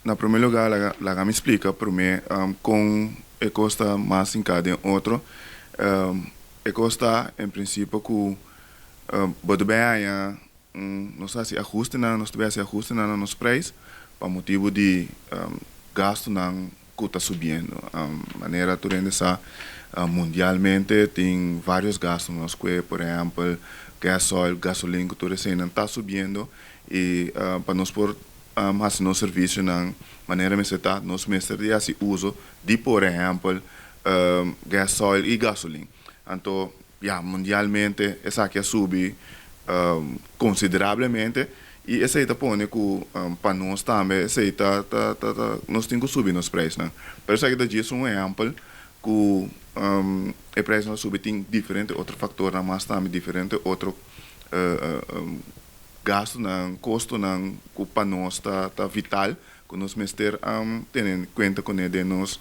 Na promé lugá, laga mi splika promé kon e kos ta mas hinká den otro. E kos ta, en prinsipio, ku bo ta bai haña nos a hasi ahustenan, nos ta bai hasi ahustenan na nos preis pa motibu di gastunan ku ta subiendo. Manera tur hende sa, mundialmente tin vários gastunan nos kue, por ehèmpel, gasoil, gasolin, ku tur eseinan ta subiendo i pa nos por hasi nos servisionan manera mester ta, nos mester di hasi uso di, por ehèmpel, gasoil i gasolin. Anto, ya, mundialmente esaki a subi konsiderablemente i esei ta pone ku pa nos tambe esei ta ta ta nos tin ku subi nos preisnan. Pero esaki ta djis un ehèmpel ku e preisnan a subi. Tin diferente otro faktornan mas tambe, diferente otro gastunan, kostonan ku pa nos ta vital, ku nos mester tene kuenta kuné den nos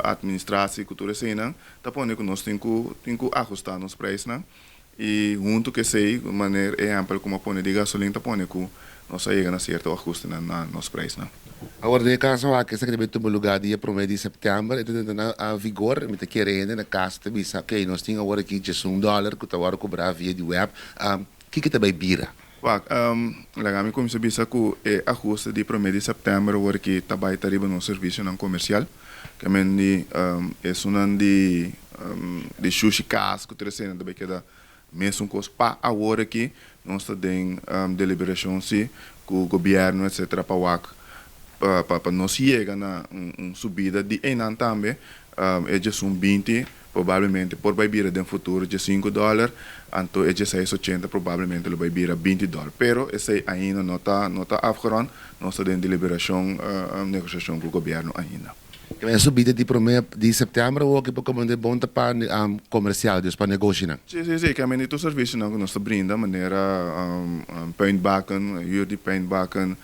administratie, ku tur eseinan ta pone ku nos tin ku ahustá nos preisnan. I huntu ku esei, manera ehèmpel ku pone di gasolin, ta pone ku nos a yega na sierto ahustenan na nos preisnan. Awor, den kaso aki, esaki ta tuma lugá dia 1 di sèptèmber, e ta na vigor, mi ta kere na kas ta bisa, ok, nos tin awor aki $11 ku ta awor kobra via di web, kiko ta bai bira? Wak, laga mi kuminsá bisa ku e ahuste di 1 di sèptèmber awor ku ta bai ta riba nos servisionan komersial, ke men di esunnan di shushi kas ku tur eseinan ta bai keda mesun kos pa awor aki. Nos ta den deliberashon si ku gobièrnu, etc., pa wak pa nos yega na un subida di einan tambe. E 11,20 probablemente por bai bira den futuro $5, anto e 6,80 probablemente lo bai bira $20, pero esei ainda no ta afgerond. Nos ta den deliberashon, negosiashon ku gobièrnu ainda. E subida di 1 di sèptèmber aki pa komo di bon pa komersial, dus pa negoshinan? Si, ke men tur servisionan ku nos ta brinda, manera puinbakken, huur di puinbakken,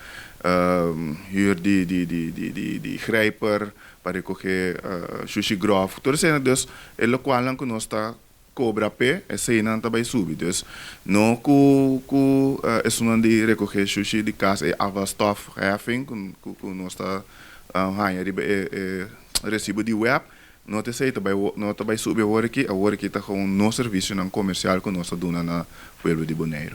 huur di grijper pa rekohé shushi gròf, tur esei, dus e lokualnan ku nos ta kobra p'e, eseinan ta bai subi. Dus no ku esunnan di rekohé shushi di kas, e afvalstofheffing ku nos ta haña riba e resibo di web, no ta esei no ta bai subi awor aki. Awor aki ta ku nos servisionan komersial ku nos ta duna na pueblo di Boneiru.